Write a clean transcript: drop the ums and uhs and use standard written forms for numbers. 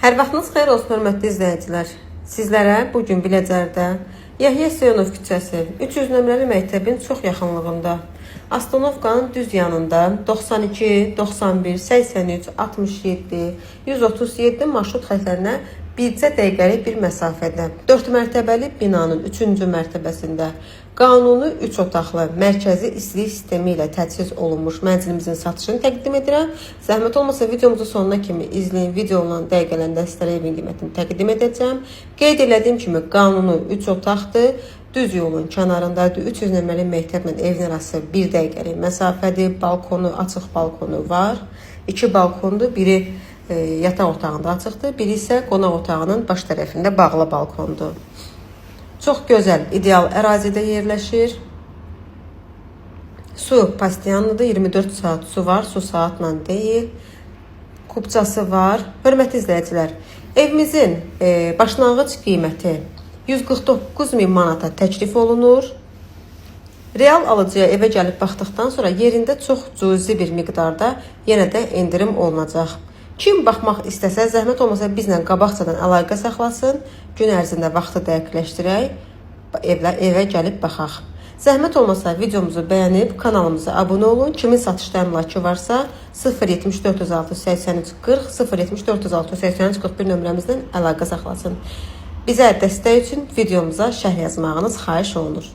Hər vaxtınız xeyir olsun, hörmətli izləyicilər. Sizlərə bu gün Biləcərdə Yahya Hüseynov küçəsi 300 nömrəli məktəbin çox yaxınlığında, Astanovkanın düz yanında 92, 91, 83, 67, 137 marşrut xətlərinə bircə dəqiqəlik bir məsafədə 4 mərtəbəli binanın 3-cü mərtəbəsində qanuni 3 otaqlı mərkəzi istilik sistemi ilə təchiz olunmuş mənzilimizin satışını təqdim edirəm. Zəhmət olmasa videomuzu sonuna kimi izləyin. Videonun dəqiqələrində sizlərə evin qiymətini təqdim edəcəm. Qeyd elədiyim kimi qanuni 3 otaqdır. Düz yolun kənarındadır. 300 nömrəli məktəblə evin arası 1 dəqiqəlik məsafədir. Balkonu, açıq balkonu var. 2 balkondur. Biri yataq otağında açıqdır, biri isə qonaq otağının baş tərəfində bağlı balkondur. Çox gözəl, ideal ərazidə yerləşir. Su pastiyanlıdır, 24 saat su var, su saatla deyil. Kupçası var. Hörmətli izləyicilər, evimizin başlanğıc qiyməti 149 min manata təklif olunur. Real alıcıya evə gəlib baxdıqdan sonra yerində çox cüzi bir miqdarda yenə də endirim olunacaq. Kim baxmaq istəsə, zəhmət olmasa bizlə qabaqcadan əlaqə saxlasın. Gün ərzində vaxtı dəqiqləşdirək, evə gəlib baxaq. Zəhmət olmasa videomuzu bəyənib kanalımıza abunə olun. Kimin satışda əmlakı varsa 070 406 83 40 070 406 83 41 nömrəmizdən əlaqə saxlasın. Bizə dəstək üçün videomuza şərh yazmağınız xahiş olunur.